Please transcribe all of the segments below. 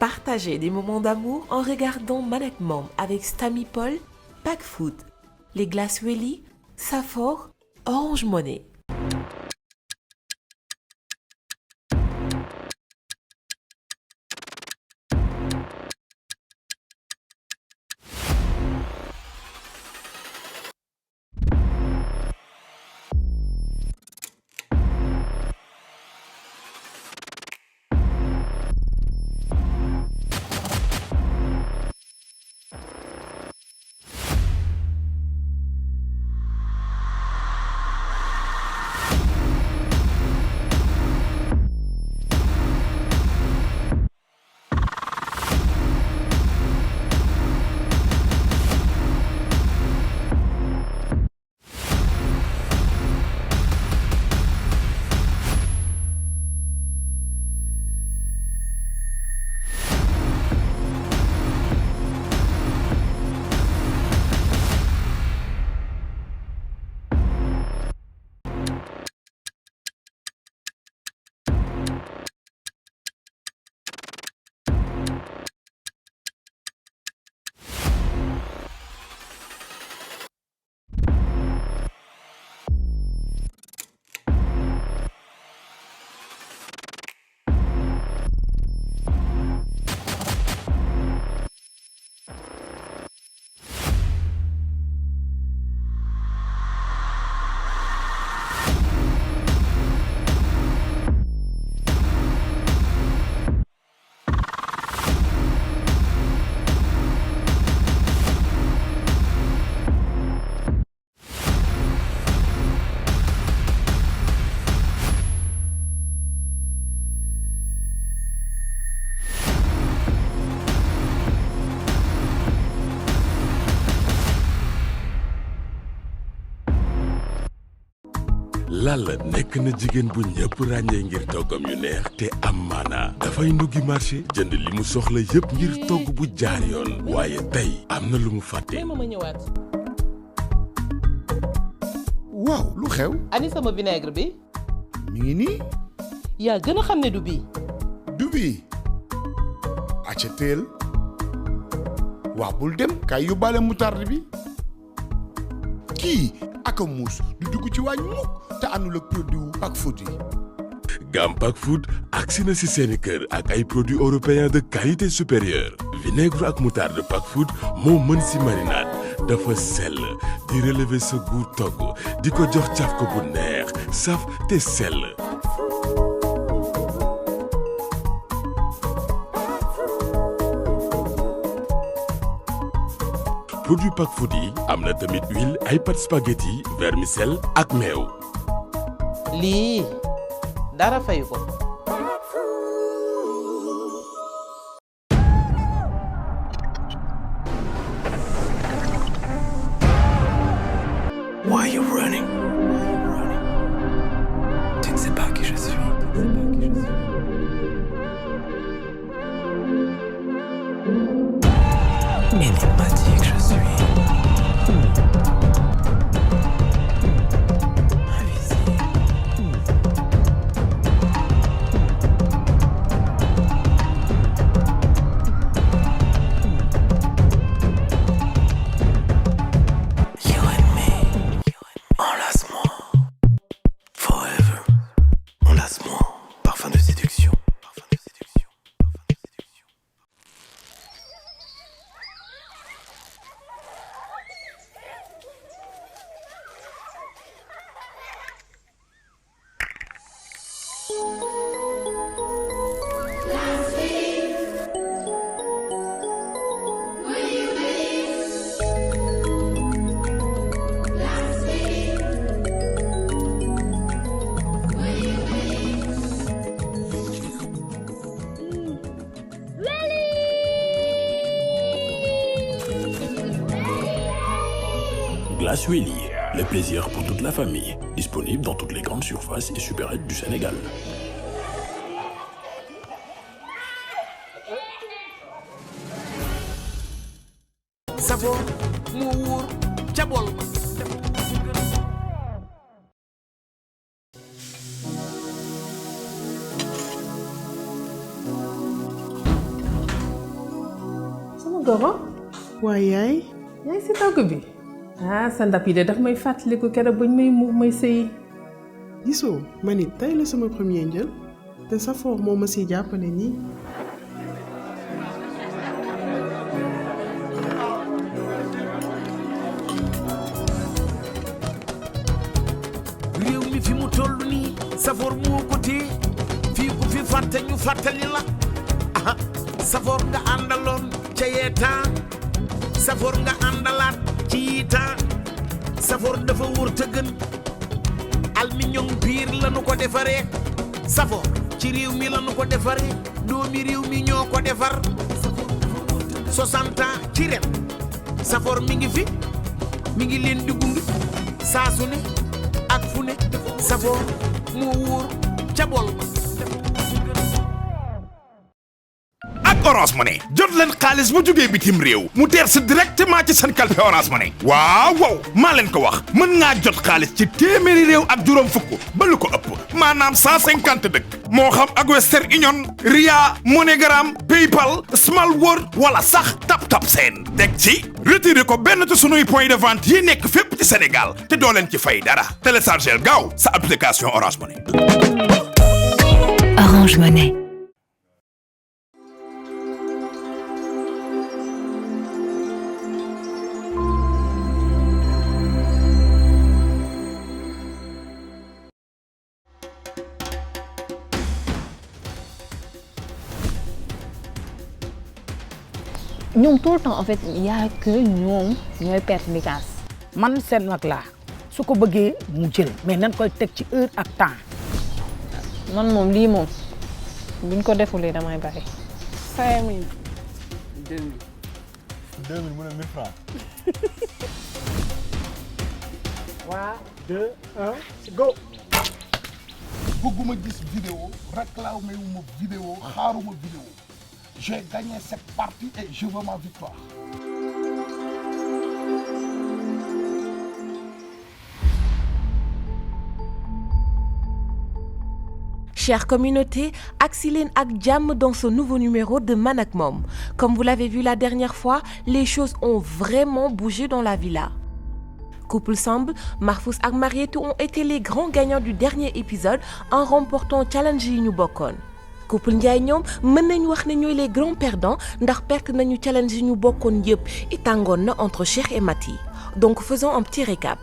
Partagez des moments d'amour en regardant Manette Mom avec Stammy Paul, Pack Food, les glaces Welly, Safor, Orange Money. Lalla nekk na jigéen bu ñëpp ràññee ngir toggam yu neex te am maanaa dafay nduggi marché jënd li mu soxla yëpp ngir togg bu jaar yoon waaye tey am na lu mu fàtte. ma ñëwaat. waaw lu xew. ani sama vinaigre bi. mi ngi nii. yaa gën a xam ne du bii. du bii. acca teel. waaw bul dem kay yóbbaale moutarde bi. kii aka muus du dugg ci waañ mukk te àndul ak produit wu Pack Food yi. Gam Pack Food agsi na si seeni kër ak ay produits européens de qualité supérieure. vinaigre ak moutarde Pack Food moo mën si marinade dafa sell di relever sa goût togg di ko jox caf ko bu neex saf te sell. produit Pack Food yi am na tamit huile ay pâte spaghetti vermicelle ak meew. lii dara fayu ko. Why are you running? Tu ne sais pas qui je suis. Énigmatique je suis. Invisible. You and me. Enlace-moi. Forever. Enlace-moi. Parfum de séduction. Parfum de séduction. Parfum de séduction. Glace Welly, le plaisir pour toute la famille. Disponible dans toutes les grandes surfaces et supérettes du Sénégal. Savon moo wóor ca bool ba. Goro waaye yaay yaa ngi si togg bi sa ndab yi de daf may fàttaliku keroog bañ may muur may sëyi. gisoo man it tey la sama premier njël te Safor moo ma si jàppale nii. réew mi fi mu toll nii Safor moo ko téye fii ku fi fàtte ñu fàttali la ah Safor nga àndaloon ca yeetaa Safor nga àndalaat ci yiitaa Safor dafa wóor te gën aluminium piir lanu ko defaree Safor ci réew mi lanu ko defaree doomi réew mi ñoo ko defar 60 ans ci ren Safor mi ngi fi mi ngi leen di gunge saa su ne ak fu ne Safor moo wóor ca bool ba. ak Orange Money jot leen xaalis bu jógee bitim réew mu teer si directement ci seen kalpe Orange Money waaw maa leen ko wax mën ngaa jot xaalis ci téeméeri réew ak juróom fukk ba lu ko ëpp maanaam 150 dëkk moo xam ak Western Union Ria MoneyGram PayPal Small World wala sax Tap Send teg ci retiré ko benn ci sunuy point de vente yi nekk fépp ci Sénégal te doo leen ci fay dara téléchargeel gaaw sa application Orange Money. Orange Money. ñoom tout le temps en fait y a que ñoom ñooy perte di kaas. man seen mag laa su ko bëggee mu jël mais nañ koy teg ci heure ak temps. man moom lii moom buñ ko defulee damay bàyyi. 5000. 2000. 2000 mu ne 1000 francs. 3 2 1 go. bëgguma gis vidéo réclamé wu ma vidéo xaaruma vidéo. J'ai gagné cette partie et je veux ma victoire. Chère communauté, Axilen ak Jam dans ce nouveau numéro de Man ak Mom. Comme vous l'avez vu la dernière fois, les choses ont vraiment bougé dans la villa. Couple Samb, Marfous ak Marietou ont été les grands gagnants du dernier épisode en remportant challenge yi ñu bokkoon. Couple Ndiaye ñoom mën nañu wax ne ñooy les grands perdants ndax perte nañu challenge yi ñu bokkoon yëpp i tàngoon na entre Cheikh et Mati. Donc faisons un petit récap.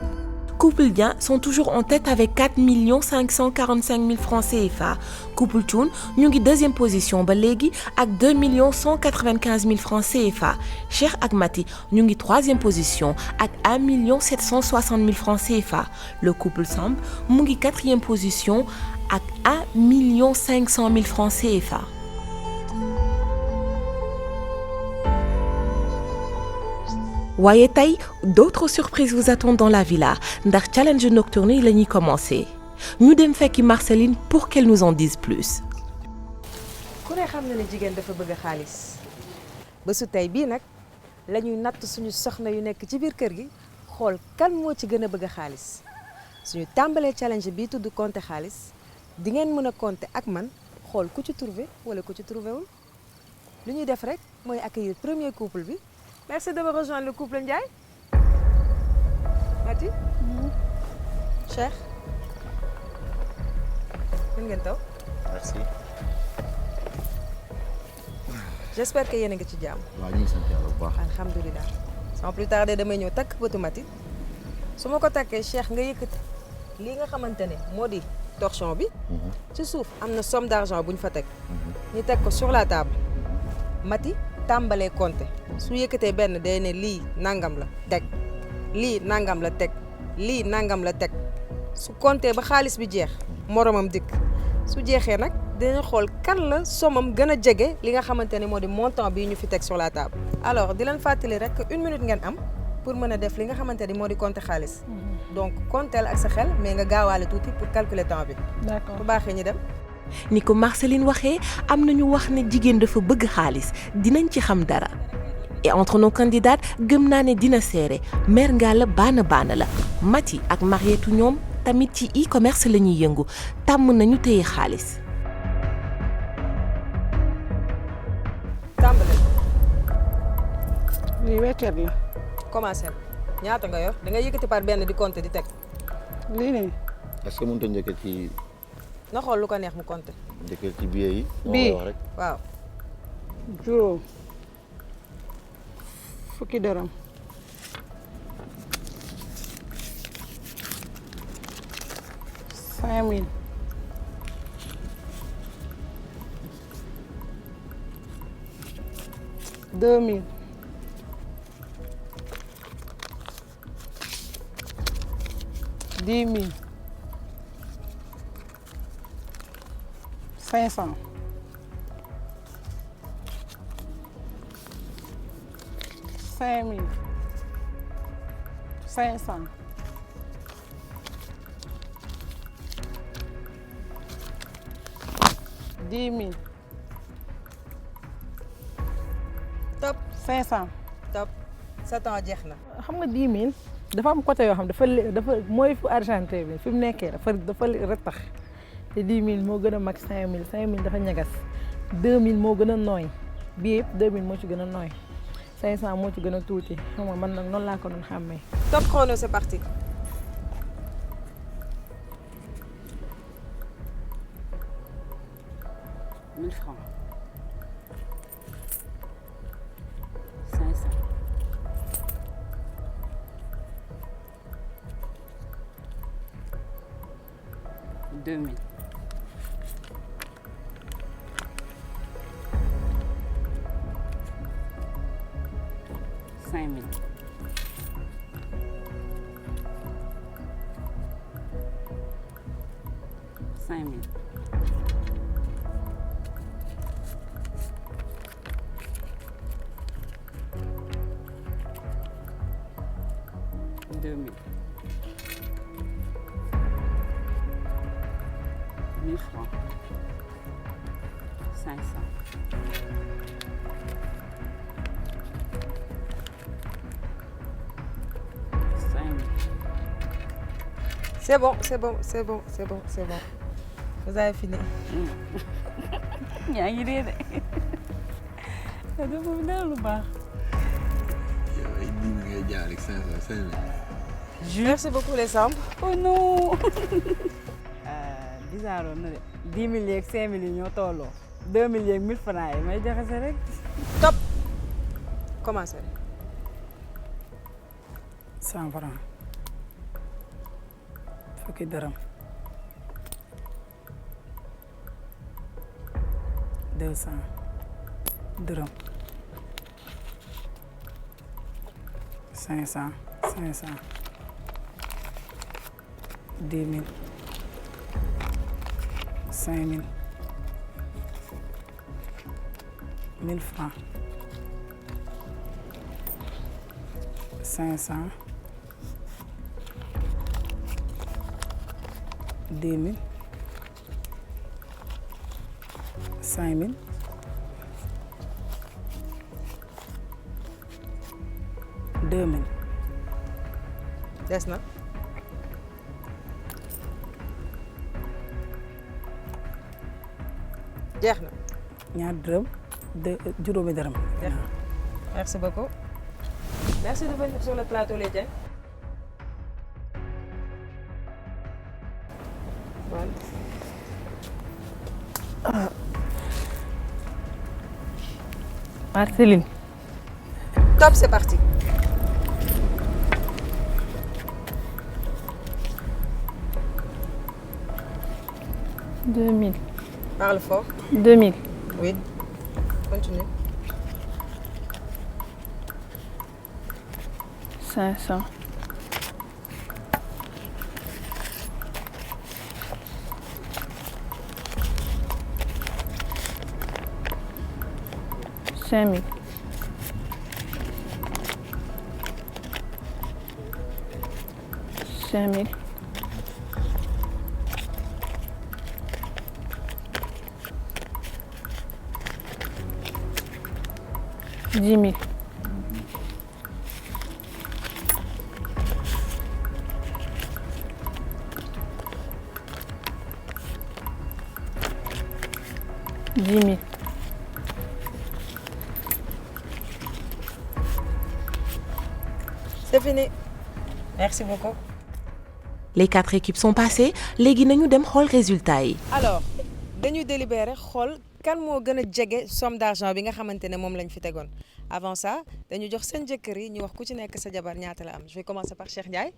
Couple Dian sont toujours en tête avec 4 545 000 francs CFA. Couple Thioune ñu ngi deuxième position ba léegi ak 2 195 000 francs CFA. Cheikh ak Mati ñu ngi troisième position ak 1 760 000 francs CFA. Le couple Samb mu ngi quatrième position ak 1 500 000 francs CFA. waaye tey d'autres surprises vous attendent dans la villa ndax challenge nocturne yi la ñuy commencer ñu dem fekki Marceline pour qu'elle nous en dise plus. ku ne xam na ne jigéen dafa bëgg xaalis ba su tey bii nag la ñuy natt suñu soxna yu nekk ci biir kër gi xool kan moo ci gën a bëgg xaalis suñu tàmbalee challenge bii tudd compter xaalis di ngeen mën a compter ak man xool ku ci trouvé wala ku ci trouvé wul lu ñuy def rek mooy accueillir premier couple bi. Merci de me rejoindre le couple Ndiaye. Mati. Cheikh. mën ngeen taw. Merci. J'espère que yéen a ngi ci jàmm. waaw ñu ngi sant yàlla bu baax. alhamdulilah. sans plus tarder damay ñëw takk bëtu Mati su ma ko takkee Cheikh nga yëkkati lii nga xamante ne moo di torchon bi. ci suuf am na somme d'argent bu ñu fa teg. ñu teg ko sur la table. Mati tàmbalee compter. su yëkkatee benn day ne lii nangam la teg lii nangam la teg lii nangam la teg su compter ba xaalis bi jeex moromam dikk su jeexee nag dinañ xool kan la somam gën a jege li nga xamante ne moo di montant bii ñu fi teg sur la table. alors di leen fàttali rek 1 minute ngeen am pour mën a def li nga xamante ni moo di compter xaalis. donc compter ak sa xel mais nga gaawaale tuuti pour calculer temps bi. d'accord bu baaxee ñu dem. ni ko Marceline waxee am na ñu wax ne jigéen dafa bëgg xaalis dinañ ci xam dara. et entre nos candidates gëm naa ne dina seere mère Ngalla baana la Mati ak Marietou ñoom tamit ci e-commerce la ñuy yëngu tàmm nañu téye xaalis. tàmbale lii weccet la. commencé ñaata nga yor da nga yëkkati par benn di compter di teg. lii nii. est-ce que mënut a njëkk ci. na xool lu ko neex mu compter. njëkk ci billet yi. bii wax rek. waaw. juróom. fukki dërëm. cinq mille. deux mille. dix mille. 500. 5000. 500. 10 000. top 500. top 7 ans jeex na. xam nga 10 000 dafa am côté yoo xam dafa mooy fu argentin bi fi mu nekkee dafa retax te 10 000 moo gën a mag 5 000 5 000 dafa ñagas 2 000 moo gën a nooy bii yëpp 2 000 moo ci gën a nooy 500 moo ci gën a tuuti xam nga man nag noonu laa ko doon xàmmee. top chrono c'est parti. Mille francs. 500. 2000. 5000. 5000. 2000. 1000 francs. 500. 5000. C'est bon, c'est bon, c'est bon, c'est bon, c'est bon. Vous avez fini. yaa ngi dee de. dafa fi dara lu baax. yow ay 10 000 ngay jaar ak 500 5000. Merci beaucoup les Samb. Oh non. bizarre na de 10 000 yeeg 5 000 yi ñoo tolloo 2 000 yeeg 1000 francs yi may jaxase rek. top. commencé. 100 francs. fukki dërëm. 200 dërëm. 500 500. 10 000. 5 000. 1000 francs. 500. 10 000. 5 000. 2 000. des na. jeex na. ñaar dërëm juróomi dërëm. jeex na. merci beaucoup. merci de venir sur le plateau les Dieng. voilà. Marceline. top c'est parti. Deux mille. Parle fort. 2000. Oui. Continue. 500. 5000. 5000. 10 000. 10 000. C'est fini. Merci beaucoup. Les 4 équipes sont passées léegi nañu dem xool résultat yi. Alors dañu délibérer xool kan moo gën a jege somme d'argent bi nga xamante ne moom lañ fi tegoon avant ça dañu jox seen jëkkër yi ñu wax ku ci nekk sa jabar ñaata la am. Je vais commencer par Cheikh Ndiaye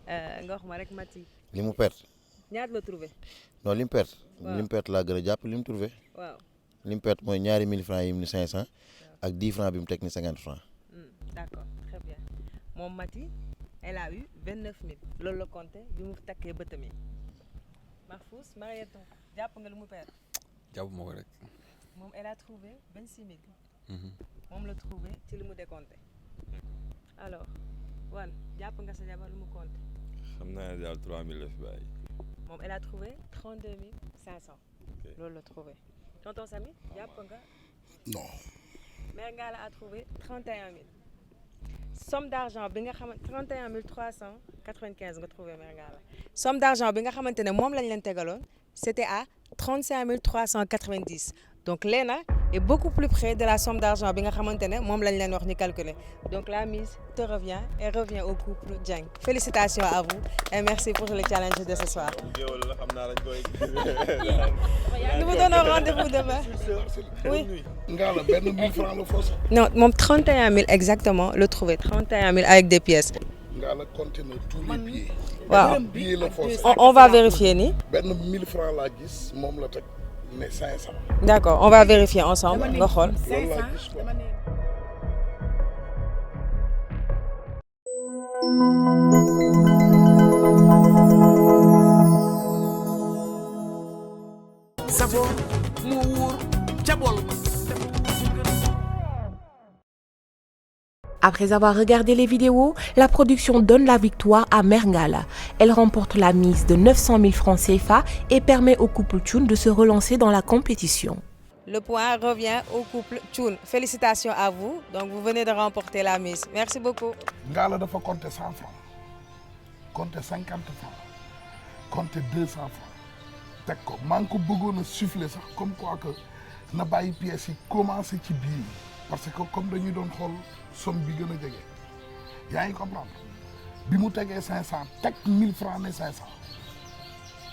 nga wax ma rek Mati. li mu perte. ñaata la trouvé. non li mu perte. waaw li mu perte laa gën a jàpp li mu trouvé. waaw li mu perte mooy ñaari 1000 francs yi mu ni 500 ak 10 francs bi mu teg ni 50 francs. D'accord, très bien. Moom Mati elle a eu 29 000 loolu la compté bi mu takkee bëtam yi. Mahfous Mariéton jàpp nga lu mu perte. jàpp ma ko rek. moom elle a trouvé 26 000. moom la trouvé ci li mu décompté. alors Wan jàpp nga sa jabar lu mu compté. xam naa ne daal 3000 la fi bàyyi. moom elle a trouvé 32 500. loolu la trouvé. tonton Samy jàpp nga. non. Mère Ngala a trouvé 31 000. somme d'argent bi nga xamante 31 395 nga trouvé Mère Ngala. somme d'argent bi nga xamante ne moom lañ leen tegaloon c'était à 35 390. donc Léna est beaucoup plus près de la somme d'argent bi nga xamante ne moom lañ leen wax ñu calculer. donc la mise te revient et revient au couple Dieng. Félicitations à vous et merci pour le challenge de ce soir. Nous vous donnons rendez-vous demain. Oui. Ngala benn 1000 francs la fausse. Non, moom 31 000 exactement le trouvé 31 000 avec des pièces. Ngala compté na tous les billets. waaw benn billet la fausse. on va vérifier nii. benn 1000 francs laa gis moom la teg ne 500. D'accord, on va vérifier ensemble nga xool. loolu laa gis quoi. Savon moo wóor ca bool. Après avoir regardé les vidéos, la production donne la victoire à Mère Ngala. Elle remporte la mise de 900 000 francs CFA et permet au couple Thioune de se relancer dans la compétition. Le point revient au couple Thioune. Félicitations à vous. Donc vous venez de remporter la mise. Merci beaucoup. Ngala dafa compter 100 francs, compter 50 francs, compter 200 francs. teg ko maa ngi ko bëggoon a souffler sax comme quoi que na bàyyi pièces yi commencé ci biir parce que comme dañuy doon xool somme bi gën a jege yaa ngi comprendre bi mu tegee 500 teg 1000 francs ne 500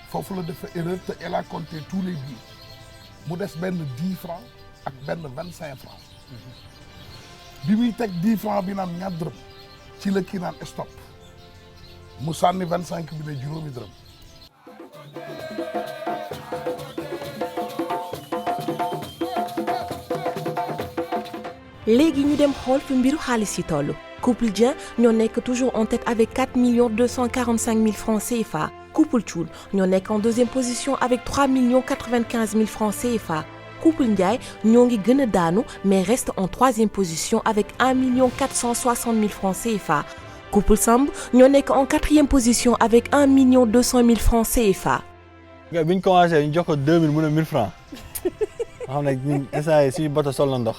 foofu la def erreur te elle a compté tous les billets mu des benn 10 francs ak benn 25 francs bi muy teg 10 francs bi naan ñaar dërëm ci la kii naan stop mu sànni 25 bi ne juróomi dërëm. léegi ñu dem xool fi mbiru xaalis yi toll couple Dieng ñoo nekk toujours en tête avec 4 245 000 francs CFA couple Thioune ñoo nekk en deuxième position avec 3 95 000 francs CFA couple Ndiaye ñoo ngi gën a daanu mais reste en troisième position avec 1 460 000 francs CFA couple Samb ñoo nekk en quatrième position avec 1 200 000 francs CFA. nga bi ñu commencé ñu jox ko 2000 mu ne 1000 francs nga xam ne ñun instant yii suñu bato sol na ndox.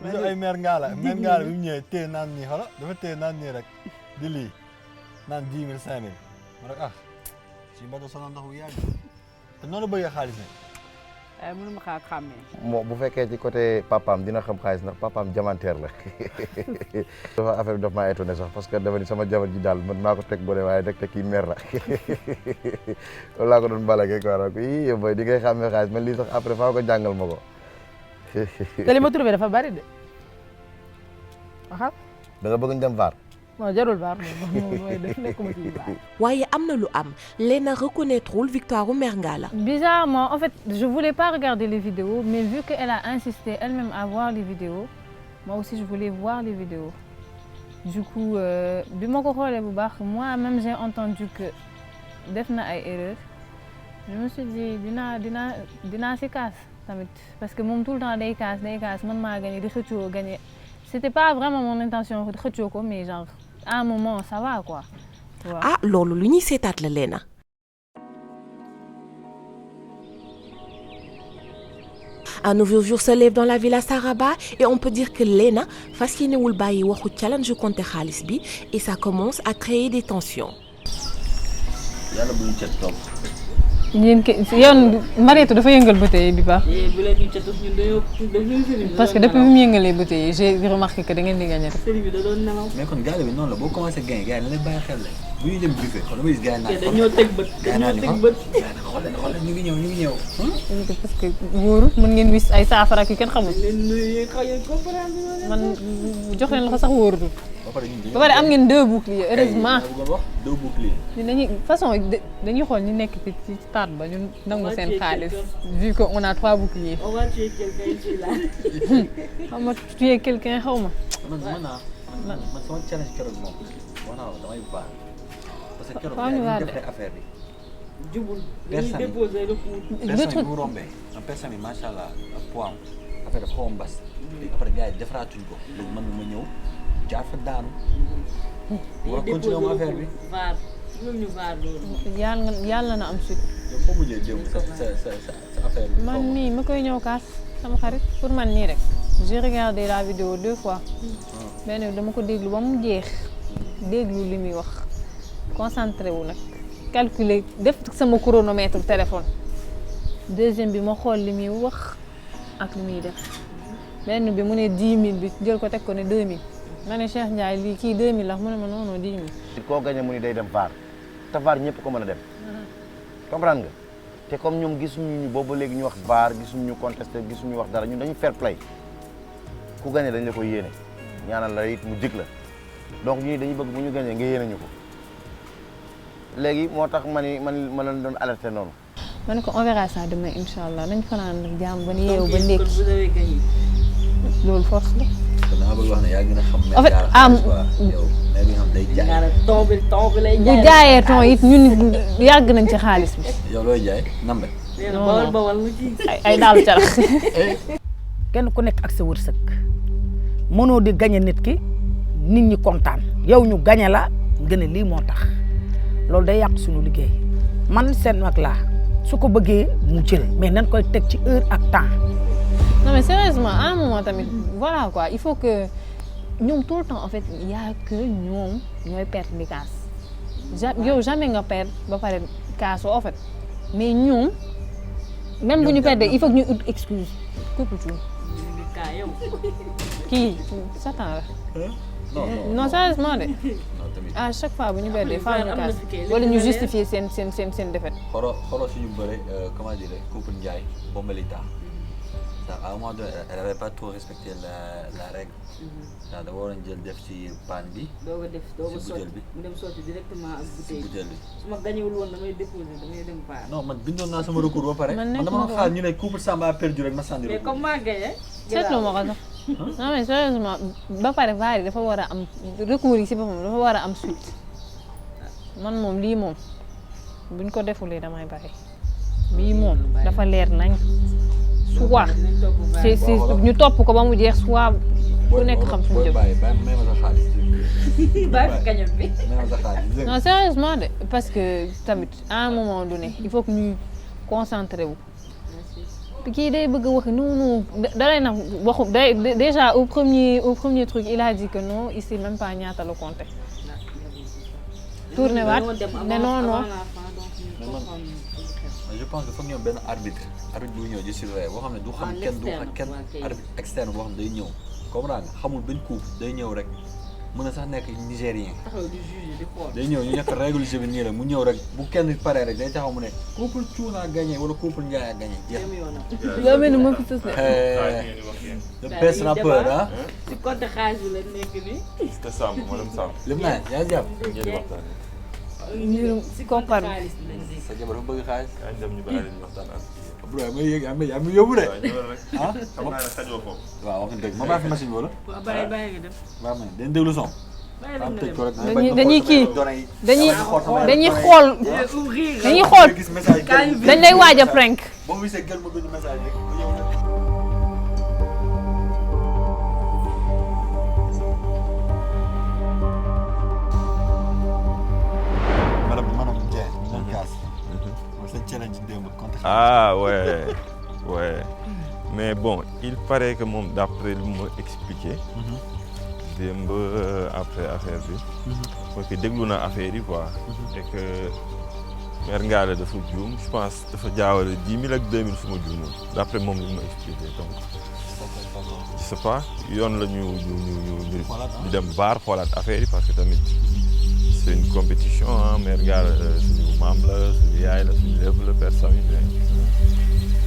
bisu ay Mère Ngala bi mu ñëwee téye naan nii xoolal dafa téye naan nii rek di lii naan 10 000 5 000 ma rek suñu bato sol na ndox bu yàgg te noonu bëggee xaalis nag. mënuma xaa xàmmee. moo bu fekkee ci côté papaam dina xam xaalis ndax papaam diamantaire la dafa affaire bi daf maa étonné sax parce que dafa ni sama jabar ji daal man maa ko teg boole waaye rek te kii mère la loolu laa ko doon balagee quoi donc yii yow booy di ngay xàmmee xaalis man lii sax après faa ko jàngal ma ko. te li ma trouvé dafa bari de waxal. da nga bëgg ñu dem VAR. non jarul VAR moom mooy def nekkuma ci VAR. waaye am na lu am Léna reconnaîtrewul victoire u Mère Ngala. Bizarrement, en fait, je voulais pas regarder les vidéos, mais vu qu'elle a insisté elle-même à voir les vidéos, moi aussi je voulais voir les vidéos. Du coup, bi ma ko xoolee bu baax moi-même j'ai entendu que def na ay erreurs. Je me suis dit dinaa si kaas tamit parce que moom tout le temps day kaas man maa gagné di xëccoo gagné. C'était pas vraiment mon intention de xëccoo ko mais genre à un moment ça va quoi. ah loolu lu ñuy seetaat la Léna. Un nouveau jour se lève dans la villa Saraba et on peut dire que Léna fas yéenewul bàyyi waxu challenge compter xaalis bi et ça commence à créer des tensions. yàlla bu ñu cet toog yéen yoon Mariétou dafa yëngal bouteille bi ba. bu leen ñu catus ñun dañoo parce que depuis bi mu yëngalee bouteille yi j'ai remarqué que da ngeen di gagné. sëriñ bi da doon nelaw. mais kon gaale bi noonu la boo commencé gagné gars yi nañ bàyyi xel la bu ñuy dem buffet xool damay gis gars yi naan dañoo teg bët dañoo teg bët. xool ñu ngi ñëw. parce que wóorul mën ngeen wis ay saafara ak yu kenn xamul. man jox leen la ko sax wóorul. ba pare am ngeen 2 boucliers heureusement. 2 boucliers. dañuy façon dañuy xool ñu nekk ci stade ba ñu nangu seen xaalis vu que on a 3 boucliers. on va tuer quelqu'un ici là. xaw ma tuer quelqu'un xaw ma. man sama challenge keroog moom wax naa damay baax parce que keroog ñu dañuy def affaire bi. jubul dañuy déposer le coup. personne bi mu rombee am personne bi macha allah ak poids affaire dafa xaw a mbas. léegi après gars yi defaraatuñ ko léegi man ma ñëw jaar fa daanu. war a continuer am affaire bi. vaar ñoom ñu vaar loolu. yàlla na am suite. yow foo mujjee démb sa affaire bi. man mii ma koy ñëw kaas sama xarit pour man nii rek. j'ai regardé la vidéo 2 fois. benn dama ko déglu ba mu jeex. déglu li muy wax concentré wu nag. calculer def sama chronomètre téléphone. deuxième bi ma xool li muy wax ak li muy def. benn bi mu ne 10 000 bi jël ko teg ko ne 2 000. ma ne Cheikh Ndiaye lii kii 2 000 la mu ne ma non non 10 000. koo gagné mu ni day dem VAR te VAR ñëpp ko mën a dem. comprendre nga te comme ñoom gisuñu ñu boobu léegi ñu wax VAR gisuñu ñu contesté gisuñu wax dara ñun dañu fair play ku gagné dañ la ko yéene ñaanal la it mu jig la donc ñii dañu bëgg bu ñu gagné nga yéene ñu ko léegi moo tax ma leen doon alerté noonu. ma ne ko on verra ça demain incha allah nañ fanaan nag jàmm ba ni yeewu ba ndékki loolu force la. kon dama bëgg wax ne yaa gën a xam. en fait yow mais bi nga xam day jaay. ton bi lay jaay. bu jaayee ton it ñun yàgg nañ ci xaalis bi. yow looy jaay nambe. ay daal carax. kenn ku nekk ak sa wërsëg mënoo di gañe nit ki nit ñi kontaan yow ñu gañe la nga ne lii moo tax loolu day yàq suñu liggéey man seen mag laa su ko bëggee mu jël mais nañ koy teg ci heure ak temps. non mais sérieusement à un moment tamit voilà quoi il faut que ñoom tout le temps en fait il y a que ñoom ñooy perdre di kaas yow jamais nga perdre ba pare kaasoo en fait mais ñoom même bu ñu perdre il faut que ñu ut excuse couple tout kii satan la non sérieusement de à chaque fois bu ñu perdre faa ñu kaas wala ñu justifier seen défaite. xoro suñu bëre comment dire couple Ndiaye Bombalita. À un moment donné, elle n'avait pas trop respecté la règle. dafa waroon jël def ci paan bi. doo ko sotti mu dem sotti directement ak bouteille bi. su ma gañewul woon damay déposer damay dem paan. non man bindoon naa sama recours ba pare. man dama xaar ñu ne couple Samba a perdu rek ma sànni recours. mais comme maa gagné. seetlu ma ko sax. non mais sérieusement ba pare vaar yi dafa war a am recours yi si boppam dafa war a am suite. man moom lii moom buñ ko defulee damay bàyyi. bii moom dafa leer nañ. soit c'est ñu topp ko ba mu jeex soit ku nekk xam fu mu jëm. may ma sa xaalis. bàyyi fi kañam bi. may ma sa xaalis. non sérieusement de parce que tamit à un moment donné il faut que ñuy concentré wu. kii day bëgg a wax non da lay na waxu day déjà au premier truc il a dit que non il sait même pas ñaata la compté. tourné waat ne non. je pense que foog ñoom benn arbitre bu ñëw di surveiller boo xam ne du xam kenn du wax kenn arbitre externe boo xam ne day ñëw comprendre nga xamul benn coup day ñëw rek mën na sax nekk nigérien day ñëw ñu nekk règle jeu bi nii rek mu ñëw rek bu kenn paree rek day taxaw mu ne couple Cuuna a gagné wala couple Ndiaye a gagné jeex yow mel ni moo fi sës le best rappeur ah ci côté xaalis bi la nekk nii te Samb madame Samb lépp naa yaa jàpp mbirum koppar sa jabar dafa bëgg xaalis. yaa ngi dem ñu bàyyi ñu waxtaan ak. Abdoulaye may yëg yaa ngi yóbbu de. ah xam naa ne xajoo foofu. waaw wax nga dëgg ma bàyyi fi machine bi wala. waaw bàyyi nga dem. waaw man dañu déglu son. dañuy kii dañuy xool dañ lay waaj a prank. boo gisee gël ma gënu message rek ba ñëw nag. Ah ouais, ouais. Mais bon, il paraît que moom d'après lu ma expliqué. démb après affaire bi. parce que déglu na affaire yi quoi. et que Mère Ngale dafa juum je pense dafa jaawale 10 000 ak 2 000 su ma juumul d'après moom li ma expliqué donc je sais pas yoon la ñu dem VAR xoolaat affaire yi parce que tamit c'est une compétition ah Mère Ngale suñu maam la suñu yaay la suñu lépp la père Samy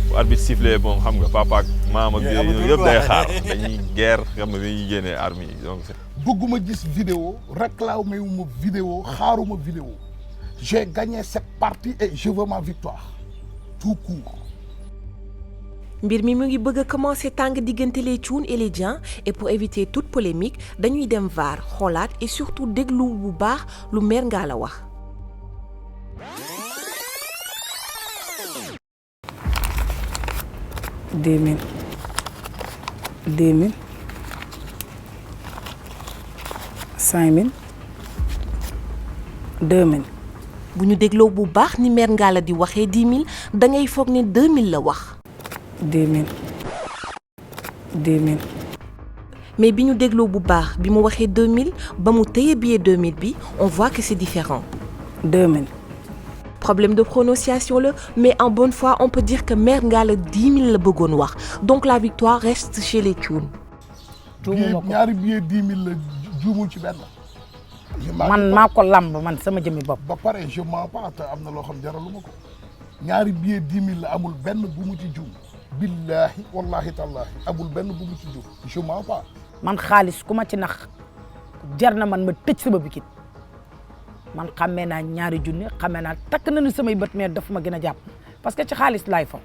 bu arbitre sifflé moom xam nga papa ak maam ak yooyu yëpp day xaar dañuy guerre xam nga dañuy génnee armes yi donc bëgguma gis vidéo réclamé wu ma vidéo xaaruma vidéo j'ai gagné cette partie et je veux ma victoire tout court. mbir mi mu ngi bëgg a commencer tàng diggante les Thioune et les Dieng et pour éviter toute polémique dañuy dem VAR xoolaat et surtout déglu bu baax lu Mère Ngale wax. deux mille 5000 2000. bu ñu dégloo bu baax ni Mère Ngale di waxee 10 000 da ngay foog ne 2000 la wax. 2000. mais bi ñu dégloo bu baax bi mu waxee 2000 ba mu téye billet 2000 bi on voit que c'est différent. 2000. problème de prononciation là mais en bonne foi on peut dire que Mère Ngale 10 000 la bëggoon wax donc la victoire reste chez les Thioune. ñaari billet 10 000 la juumul ci benn. man maa ko lamb man sama jëmmi bopp. ba pare je mens pas te am na loo xam jaraluma ko ñaari billet 10 000 la amul benn bu mu ci juum billahi wallahi tallahi amul benn bu mu ci juum je mens pas. man xaalis ku ma ci nax jar na man ma tëj sama bikit man xamee naa ñaari junni xamee naa takk nañu samay bët mais daf ma gën a jàpp parce que ci xaalis laay fa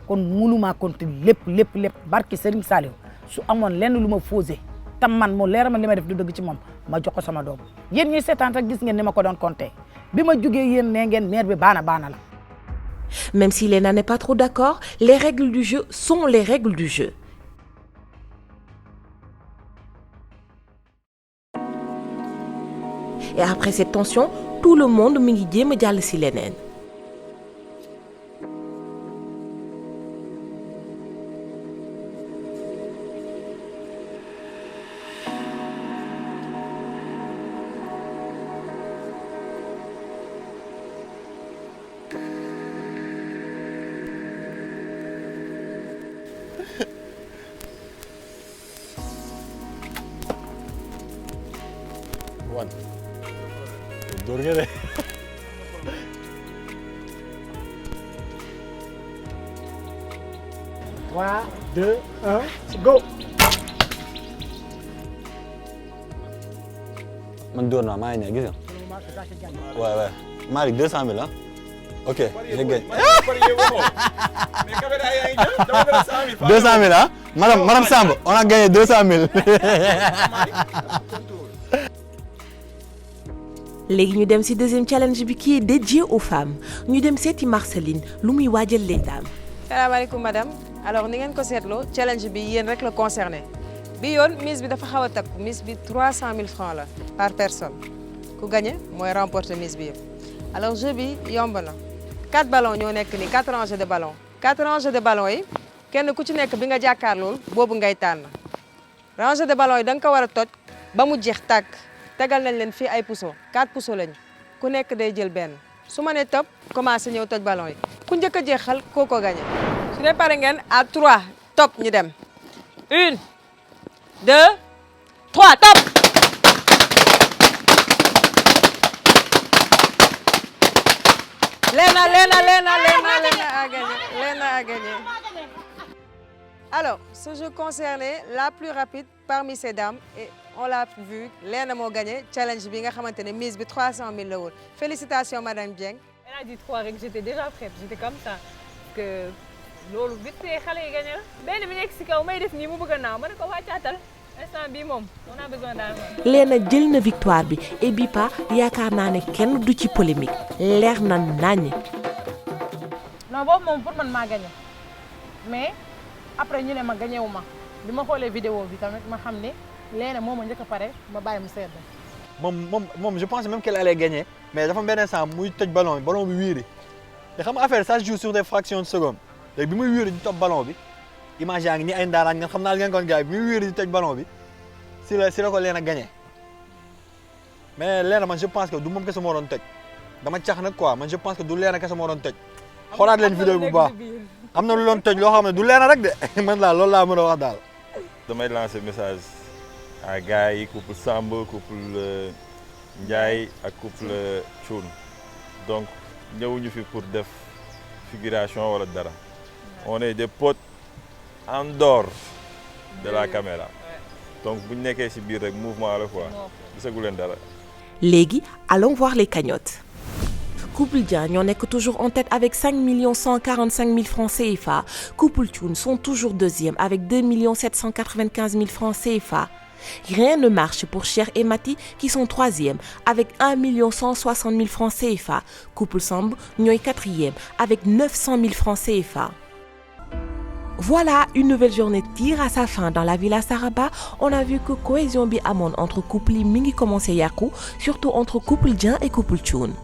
kon mënumaa compter lépp barki Serigne Saliou su amoon lenn lu ma fausé tam man mu leer ma li ma def du dëgg ci moom ma jox ko sama doom yéen ñi seetaan rek gis ngeen ni ma ko doon compter bi ma jugee yéen nee ngeen maire bi baana la. Même si Léna n'est pas trop d'accord, les règles du jeu sont les règles du jeu. Et après cette tension, tout le monde mi ngi jéem a jàll ci leneen. Wan dóor nga de. Trois, deux, un, go. man dóor naa maa ngi ne gis nga. waaw waaw Malick 200 000 ah. ok je gagne. 200 000 ah. madame Samb on a gagné 200 000. léegi ñu dem ci deuxième challenge bi qui est dédié aux femmes ñu dem seeti Marceline lu muy waajal les dames. salaamaaleykum madame alors ni ngeen ko seetloo challenge bi yéen rek la concerné bi yoon mise bi dafa xaw a takku mise bi 300 000 francs la par personne ku gagné mooy remporter mise bi yëpp. alors jeu bi yomb na 4 ballons ñoo nekk ni 4 rangées de ballons 4 rangées de ballons yi kenn ku ci nekk bi nga jàkkaarlool boobu ngay tànn rangée de ballons yi da nga ko war a toj ba mu jeex tàkk. tegal nañ leen fii ay puso 4 puso lañu ku nekk day jël benn su ma nee top commencé ñëw toj ballon yi ku njëkk a jeexal kooko gagné su dee pare ngeen à 3 top ñu dem 1 2 3 top. Léna a gagné. Alors ce jeu concernait la plus rapide parmi ces dames et on l'a vu Léna moo gagné challenge bi nga xamante ne mise bi 300 000 la woon félicitations madame Dieng. Elle a dit 3 rek j'étais déjà prête j'étais comme ça que loolu vite fait xale yi gagné la benn bi nekk si kaw may def nii mu bëgg a naaw ma ne ko wàccaatal instant bii moom on a besoin d'argent. Léna jël na victoire bi et bi pa yaakaar naa ne kenn du ci polémique leer na naññ. non boobu moom pour man maa gagné mais après ñu ne ma gagné wu ma bi ma xoolee vidéo bi tamit ma xam ne Léna moo ma njëkk a pare ma bàyyi mu sedd. moom je pense même qu'elle allait gagner mais dafa am benn instant muy toj ballon bi wiiri te xam nga affaire ça se joue sur des fractions de seconde léegi bi muy wiiri di toj ballon bi image yaa ngi ni ay ndaaraan ngeen xam naa ngeen kon gars yi bi muy wiiri di toj ballon bi si la ko Léna gagné mais Léna man je pense que du moom kese moo doon toj dama cax nag quoi man je pense que du leena kese moo doon toj xoolaat leen vidéo bu baax am na lu doon toj loo xam ne du leena rek de man daal loolu laa mën a wax daal. damay lancer message à gars yi couple Samb couple Ndiaye ak couple Thioune donc ñëwuñu fi pour def figuration wala dara on est des potes en dehors de la caméra donc bu ñu nekkee ci biir rek mouvement la quoi gisagu leen dara. Léegi, allons voir les cagnottes. Couple Dieng ñoo nekk toujours en tête avec 5 145 000 francs CFA. Couple Thioune sont toujours deuxième avec 2 795 000 francs CFA. Rien ne marche pour Cher et Mati qui sont troisième avec 1 160 000 francs CFA. Couple Samb ñooy quatrième avec 900 000 francs CFA. Voilà, une nouvelle journée tire à sa fin dans la Villa Saraba. On a vu que cohésion bi amoon entre couple yi mi ngi commencé yàqu, surtout entre couple Dieng et couple Thioune.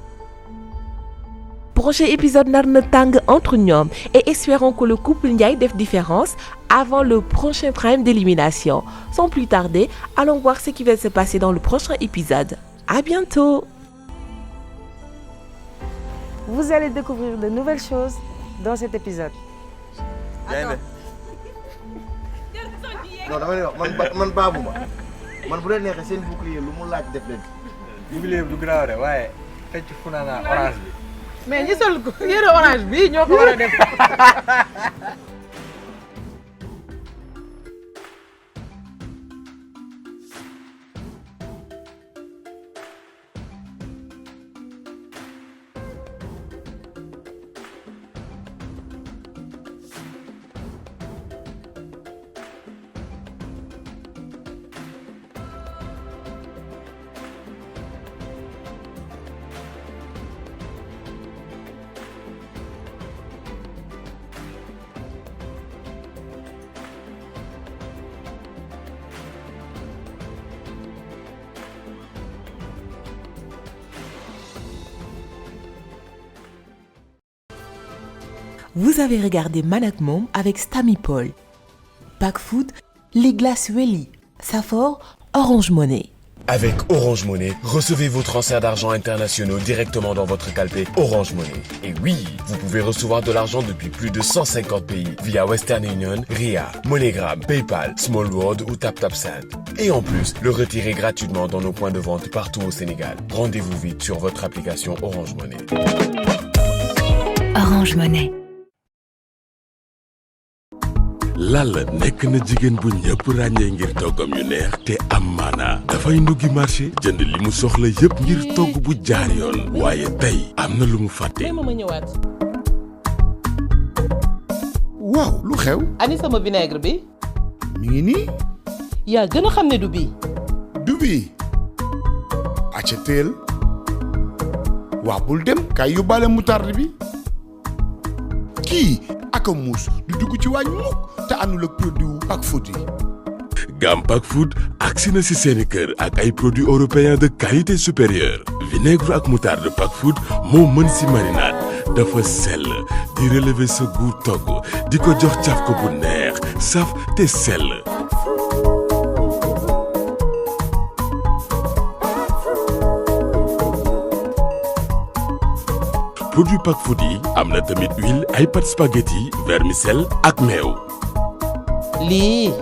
Prochain épisode nar na tàng entre ñoom et espérons que le couple Ndiaye def différence avant le prochain prime d'élimination. Sans plus tarder, allons voir ce qui va se passer dans le prochain épisode. À bientôt. Vous allez découvrir de nouvelles choses dans cet épisode. non dama lay wax man baabu ma man bu leen neexee seen bouclier lu mu laaj def leen. bouclier bi du grave de waaye fecc funana orange bi. mais ñi sol yére orange bi ñoo ko war a def. Vous avez regardé Man ak Mom avec Stamy Paul. Pack Food, les glaces Welly. Safor, Orange Money. Avec Orange Money, recevez vos transferts d'argent internationaux directement dans votre calpé Orange Money. Et oui, vous pouvez recevoir de l'argent depuis plus de 150 pays via Western Union, Ria, MoneyGram, PayPal, Small World ou TapTapSend. Et en plus, le retirer gratuitement dans nos points de vente partout au Sénégal. Rendez-vous vite sur votre application Orange Money. Orange Money. Lalla nekk na jigéen bu ñëpp ràññee ngir toggam yu neex te am maanaa dafay nduggi marché jënd li mu soxla yëpp ngir togg bu jaar yoon waaye tey am na lu mu fàtte. ma ñëwaat. waaw lu xew. ani sama vinaigre bi. mi ngi nii. yaa gën a xam ne du bii. du bii. acca teel. waa bul dem kay yóbbaale moutarde bi. kii aka muus du dugg ci waañ mukk te àndul ak produit wu Pack Food yi. Gam Pack Food agsi na si seeni kër ak ay produits européens de qualité supérieure. vinaigre ak moutarde Pack Food moo mën si marinade dafa sell di relever sa goût togg di ko jox caf ko bu neex saf te sell. produit Pack Food yi am na tamit huile ay pâte spaghetti vermicelle ak meew. lii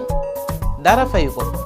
dara fayu ko.